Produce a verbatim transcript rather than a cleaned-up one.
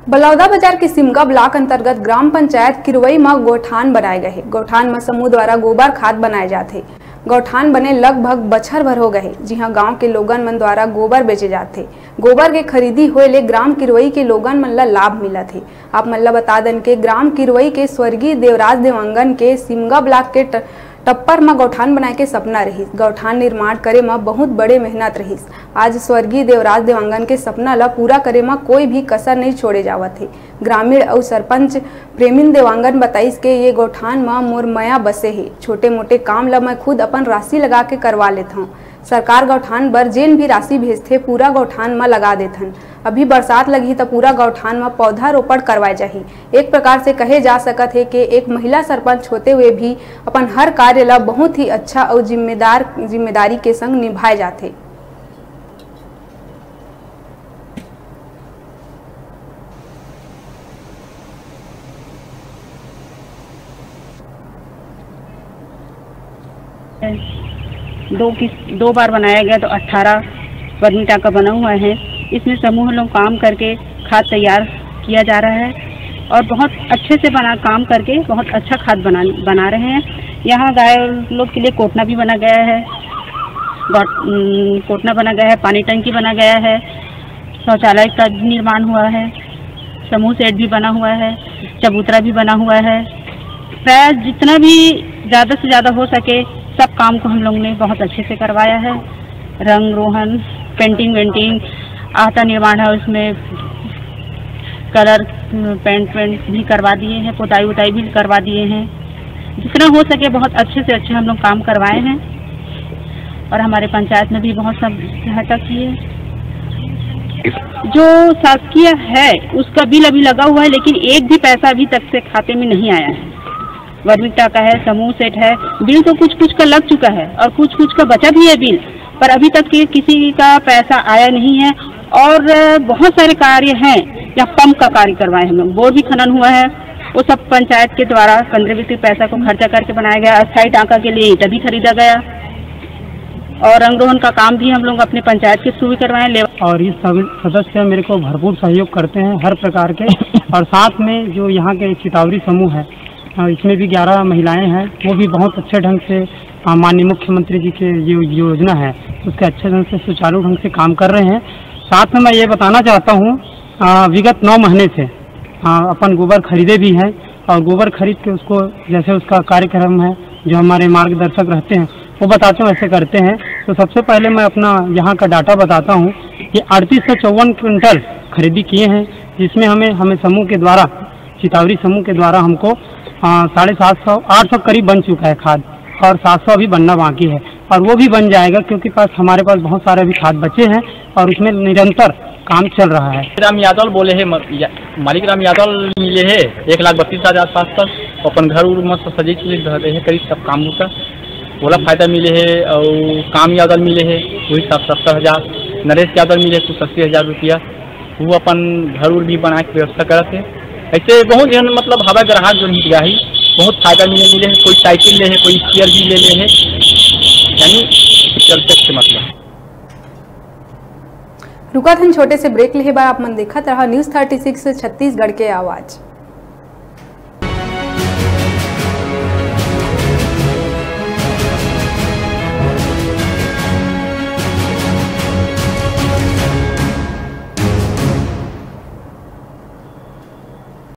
बलौदा बाजार के सिमगा ब्लॉक अंतर्गत ग्राम पंचायत किरवई म गौठान बनाए गए हे। गौठान म समूह द्वारा गोबर खाद बनाए जाथे। गौठान बने लगभग बछर भर हो गए हे, जिहां गांव के लोगन मन द्वारा गोबर बेचे जाथे। गोबर के खरीदी होए ले ग्राम किरवई के लोगन मन ल लाभ मिलत हे। आप मन ल बता दन के ग्राम किरवई के स्वर्गीय देवराज देवांगन के सिमगा ब्लॉक के ट-, टप्पर म गौठान बनाए के सपना रहिस। गौठान निर्माण करे म बहुत बड़े मेहनत रहिस। आज स्वर्गीय देवराज देवांगन के सपना ल पूरा करे म कोई भी कसर नइ छोड़े जावत हे। ग्रामीण अउ सरपंच प्रेमिन देवांगन बताइस के ये गौठान म मोर मया बसे हे। छोटे मोटे काम ल मैं खुद अपन राशि लगा के करवा लेथंव। सरकार गौठान बर जेन भी राशि भेजथे, पूरा गौठान म लगा देथन। अभी बरसात लगही त पूरा गौठान म पौधा रोपण करवाए जाही। एक प्रकार से कहे जा सकत हे कि एक महिला सरपंच होते हुए भी अपन हर कार्य ल बहुत ही अच्छा अउ जिम्मेदार, जिम्मेदारी के संग निभाए जाथे। दो किस-, दो बार बनाया गया तो अठारह वर्मी टांका बना हुआ है। इसमें समूह लोग काम करके खाद तैयार किया जा रहा है और बहुत अच्छे से बना, काम करके बहुत अच्छा खाद बना, बना रहे हैं। यहाँ गाय लोग के लिए कोटना भी बना गया है, गॉट-, उम, कोटना बना गया है, पानी टंकी बना गया है, शौचालय का भी निर्माण हुआ है, समूह सेट भी बना हुआ है, चबूतरा भी बना हुआ है। प्राय जितना भी ज़्यादा से ज़्यादा हो सके, सब काम को हम लोग ने बहुत अच्छे से करवाया है। रंग रोहन, पेंटिंग वेंटिंग, आहता निर्माण है, उसमें कलर, पेंट वेंट भी करवा दिए हैं, पुताई उताई भी करवा दिए हैं। जितना हो सके बहुत अच्छे से अच्छे हम लोग काम करवाए हैं और हमारे पंचायत में भी बहुत सब सहायता की है। जो शासकीय है उसका बिल अभी लगा हुआ है, लेकिन एक भी पैसा अभी तक से खाते में नहीं आया है। वर्मी टांका है, समूह सेट है, बिल तो कुछ कुछ का लग चुका है और कुछ कुछ का बचा भी है बिल, पर अभी तक के किसी का पैसा आया नहीं है। और बहुत सारे कार्य हैं, यहाँ पंप का कार्य करवाए हम लोग, बोर भी खनन हुआ है, वो सब पंचायत के द्वारा पंद्रह बीस पैसा को खर्चा करके बनाया गया। अस्थायी टांका के लिए ईंटा भी खरीदा गया और रंग रोहन का काम भी हम लोग अपने पंचायत के शुरू करवाए। लेबर और ये सब सदस्य मेरे को भरपूर सहयोग करते हैं हर प्रकार के। और साथ में जो यहाँ के चितावरी समूह है, अ, इसमें भी ग्यारह महिलाएं हैं, वो भी बहुत अच्छे ढंग से, अ, माननीय मुख्यमंत्री जी के ये योजना है, उसके अच्छे ढंग से, सुचारू ढंग से काम कर रहे हैं। साथ में मैं ये बताना चाहता हूँ, अ, विगत नौ महीने से, अ, अपन गोबर खरीदे भी हैं और गोबर खरीद के उसको, जैसे उसका कार्यक्रम है, जो हमारे मार्गदर्शक रहते हैं, वो बताते हैं, वैसे करते हैं। तो सबसे पहले मैं अपना यहाँ का डाटा बताता हूँ कि अड़तीस सौ चौवन क्विंटल खरीदी किए हैं, जिसमें हमें, हमें समूह के द्वारा, चितावरी समूह के द्वारा हमको, आ, साढ़े सात सौ, आठ सौ करीब बन चुका है खाद और सात सौ अभी बनना बाकी है और वो भी बन जाएगा, क्योंकि पास, हमारे पास बहुत सारे अभी खाद बचे हैं और उसमें निरंतर काम चल रहा है। राम यादव बोले है, म-, या-, मालिक राम यादव मिले है एक लाख बत्तीस हजार पाँच सौ, अपन घर उर मस्त सजे चुजे रहते हैं, करीब सब काम होता, ओला फायदा मिले है और काम यादव मिले है, वही सात सत्तर हजार, नरेश यादव मिले कुछ अस्सी हजार रुपया, वो अपन घर उर भी बना के व्यवस्था करत है। ऐसे बहुत जन मतलब हवा ग्राहक जो हित गाही बहुत फायदा मिले, मिले है, कोई साइकिल ले है, कोई स्कूटर भी ले ले है, यानी चलते से मतलब। रुकत हन छोटे से ब्रेक लेहे बर, आप मन देखत रहा न्यूज़ थर्टी सिक्स छत्तीसगढ़ के आवाज़।